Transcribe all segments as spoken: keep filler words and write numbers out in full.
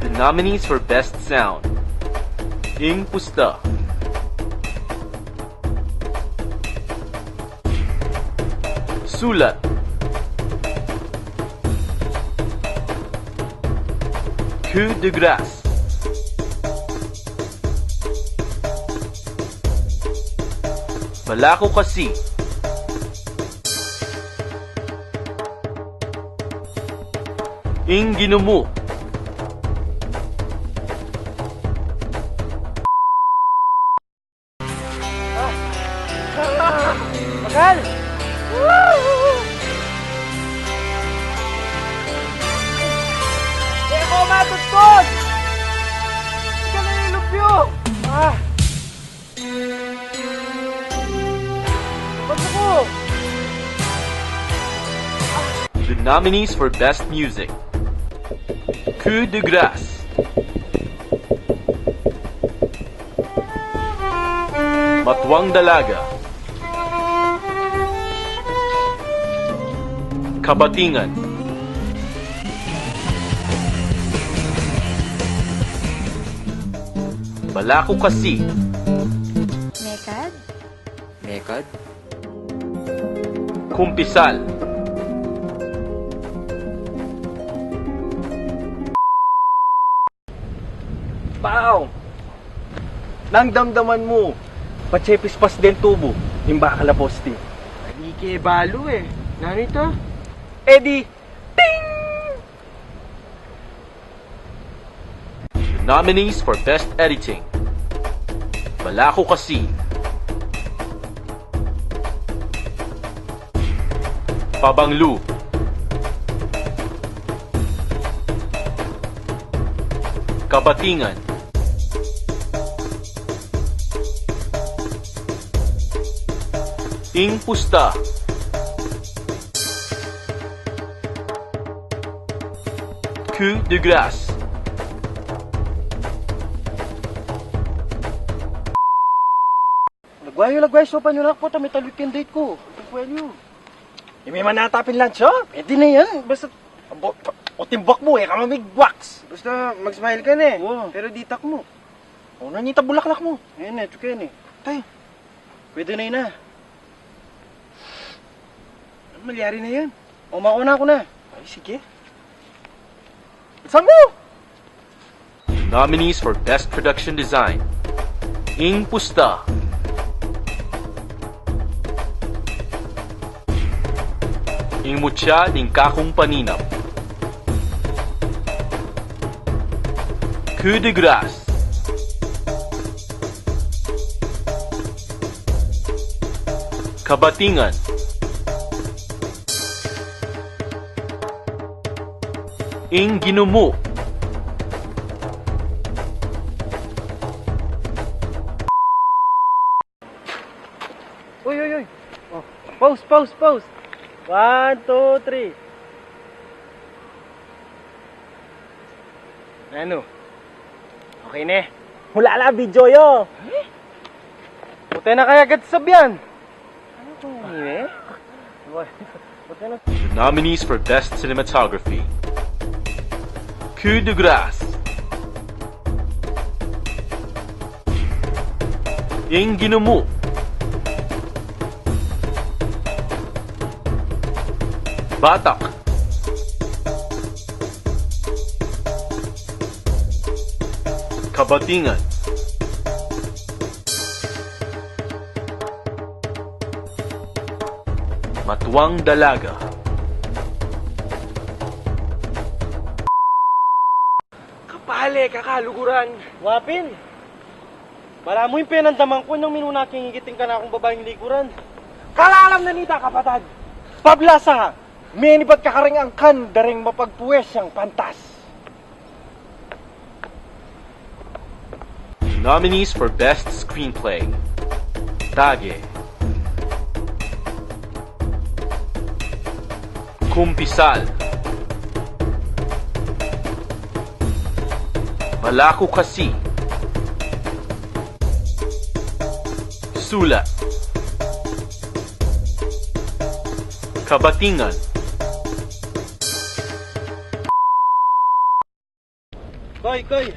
The nominees for Best Sound: Ing Pusta, Sulat, Coup de Grace, Bala Ku Kasi, Ing Ginumu. Bagal! Di ako matutkod! Ika na yung lubyo! Ah! Ba't ako? The nominees for Best Music: Coup de Grace, Matuang Dalaga, Kabatingan, Bala Ku Kasi, Mekad? Mekad? Kumpisal. Pau! Nang damdaman mu, patse pispas den tubo ing bakal a poste. Di ke balu e. Nanu ita? E di, ting! Nominees for Best Editing: Bala Ku Kasi, Pabanglu, Kabatingan, Ing Pusta, Coup de Grace. Lagwayu, lagwayu, sopan yu na ku, pota, metaluit ing date ku. Lagwayu. Imi man ata pin lunch, o? Pwede na yan. Basta, abo, o timbak mu, e ka mamigwaks. Basta mag-smile ka na e. Oo. Pero ditak mu. O, nanu ita bulaklak mu? Ayan e, tsuke na e. Tay. Pwede na yun a. Malyari na yan. O, mauna ku na. Ay, sige. Bilisan mu! Nominees for Best Production Design: Ing Pusta, Ing Mutya ning Kakung Paninap, Coup de Grace, Kabatingan, Ing Ginumu. Uy, uy, uy. O, pose, pose, pose. One, two, three. Nanu? Okay ne? Hulala, video yu. Pute na kaya gad sabyan. Ano to? Ano e? Pute na. Nominees for Best Cinematography: Coup de Grace, Ing Ginumu, Batak, Kabatingan, Matuang Dalaga. Kapale, kakaluguran. Wa pin. Balamu ing penandaman ku nang minuna king ikit ing kanakung babaing likuran. Kalalam na nita, kapatad. Pablasa, menibat ka karing angkan da ring mapagpues yang pantas. Nominees for Best Screenplay: Tage, Kumpisal, Bala Ku Kasi, Sulat, Kabatingan. Koy, koy.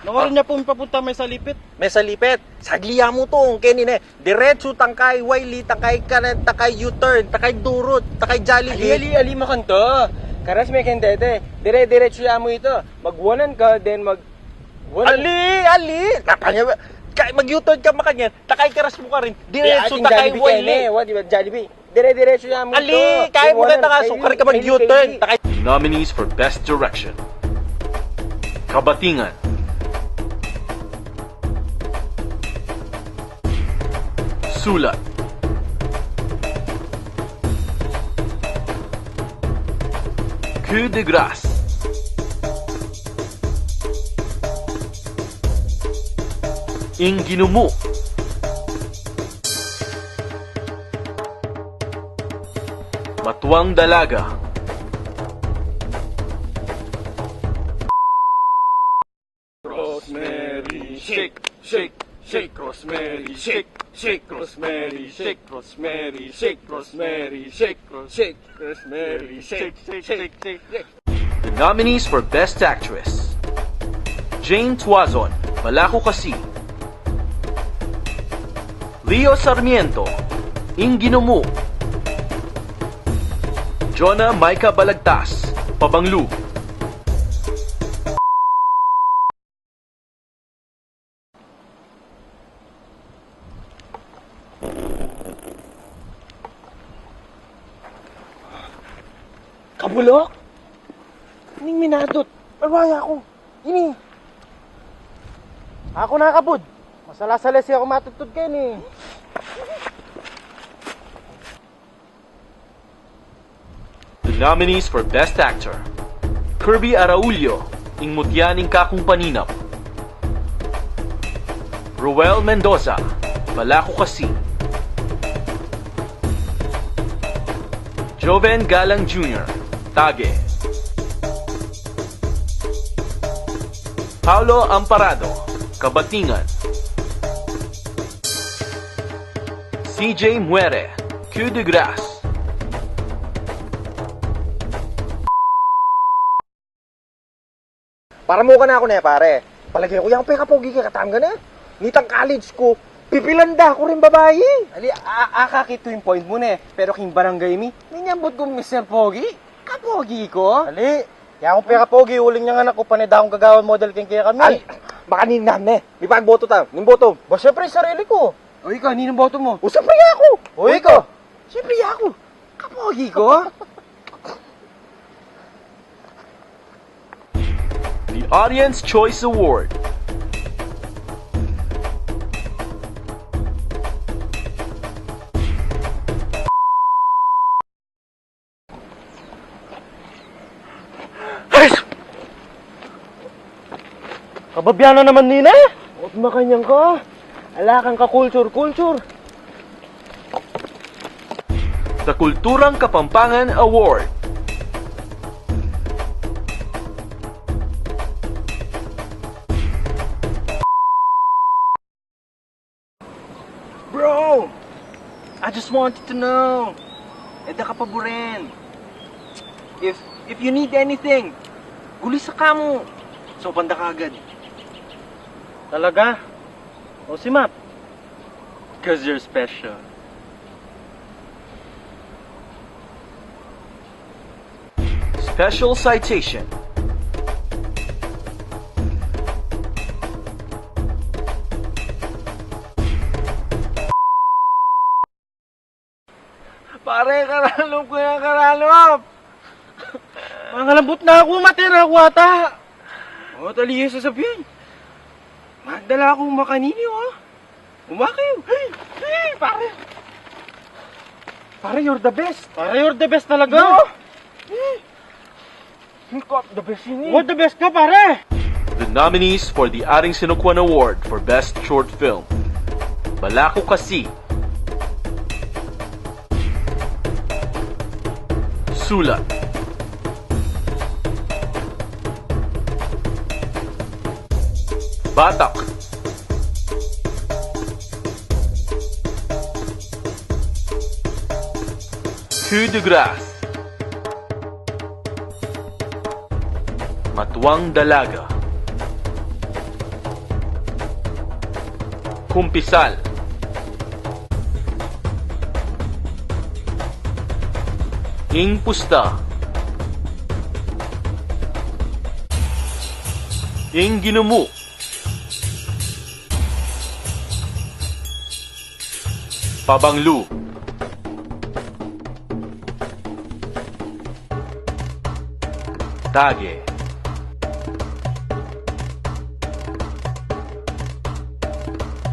Nawaran ya pu mi papunta Mesalipit. Mesalipit? Sagli ya mu tung keni ne. Diretsu tangkay Wiley, tangkay kanan, tangkay U-turn, tangkay Durut, tangkay Jollibee. Ali, ali, ali, makanto. Karas me kentete. Dire-diretsu ya mu ita. Mag-wanan ka, then mag-wanan. Ali, ali. Kakanya ba? Kay mag-U-turn ka makanyan. Tangkay karas mu karin. Diretsu tangkay Wiley. What, di ba, Jollibee? Dire-diretsu ya mu ito. Ali, kaya mu kanta ka, sukar ka mag-U-turn. Nominees for Best Direction. Kabatingan. Sulat. Coup de grâce. Ing ginumu. Matuang dalaga. Rosemary shake, shake, shake, rosemary shake, shake, rosemary shake, rosemary shake, rosemary shake, shake, rosemary shake, shake, shake, shake. The nominees for Best Actress: Jane Tuazon, Bala Ku Kasi; Leo Sarmiento, Ing Ginumu; Jonah Micah Balagtas, Pabanglu. Kabulok? Ining minadut, malwaya ku. Ini. Aku na, kapud. Masala-sala si aku matudtud keni. The nominees for Best Actor: Kirby Araullo, Ing Mutya ning Kakung Paninap; Roel Mendoza, Bala Ku Kasi; Joven Galang Junior, Tage; Paulo Amparado, Kabatingan; C J Muere, Coup de Grâce. Para mu ka na aku ne, pare. Palage ku yang pekapogi kekatamu, gana. Nitang college ku, pipilan da ku ring babai. Ali, a-, akakit ku ing point mu ne, pero king barangay mi, minyambut ku Mister Pogi. Kapogi ku. Ali, yang pekapogi, uling niyang anak ku, pane da kung gagawan model keng kekami. Ali, baka ninam ne. Mipagboto ta. Ning boto? Ba, siyempre, sarili ku. O ika, ninong boto mu? O, siyempre, aku. O ika? Siyempre, aku. Kapogi ku. The Audience Choice Award. Ay! Kababyan na naman nina. Ba't makanyan ka? Ala kang ka-culture-culture. Sa Kulturang Kapampangan Award. Bro, I just wanted to know, e da ka paburen? If, if you need anything, gulisa ka mu. Saupan da ka agad. Talaga? O si Map? 'Cause you're special. Special citation. Pare, karalom ku yan, karalom! Mangalambut na aku, matira aku ata. O, tali yu sasabian. Magdala aku makanini, o. Umaki. Hey, hey, pare. Pare, you're the best. Pare, you're the best talaga. No. Hey. Ikaw, the best ini. What, the best ka, pare? The nominees for the Aring Sinukuan Award for Best Short Film: Bala Ku Kasi, Sulat, Batak, Coup de grace. Matuang dalaga. Kumpisal. Ing pusta. Ing ginumu. Pabanglu. Tage.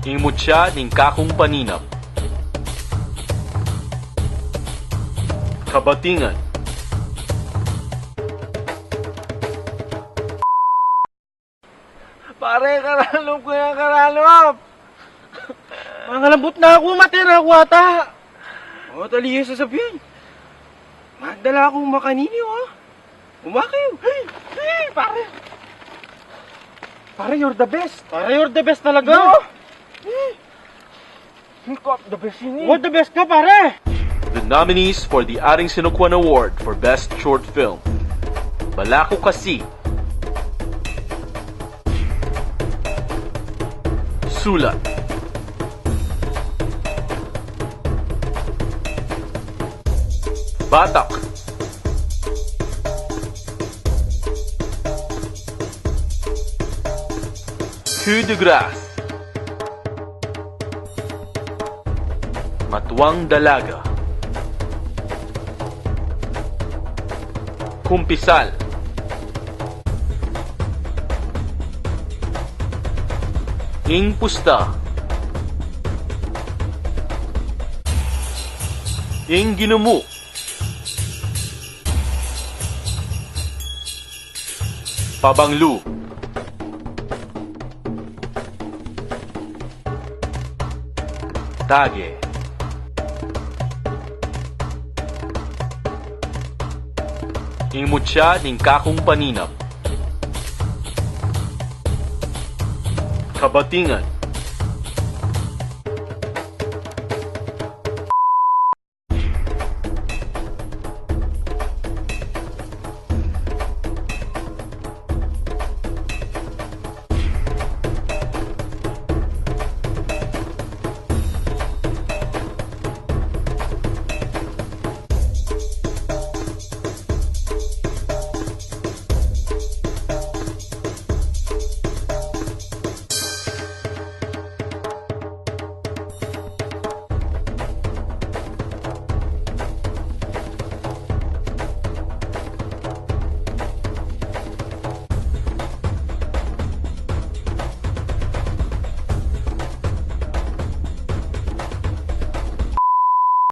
Ing mutya ning kakung paninap. Kabatingan. Pare, karalom ku na, karalom. Mangalambut na ku, matira ku ata. O, tali ya sasabyan. Magdala ku makanini, o. Umaki. Hey, hey, pare. Pare, you're the best. Pare, you're the best talaga. No. Ikaw, the best ini. What the best ka, pare? The nominees for the Aring Sinukuan Award for Best Short Film. Balaku Kasi. Sulat. Batak. Coup de grace. Matuang dalaga. Kumpisal. Ing pusta. Ing ginumu. Pabanglu. Tage. Ing mutya ning kakung paninap. Kabatingan.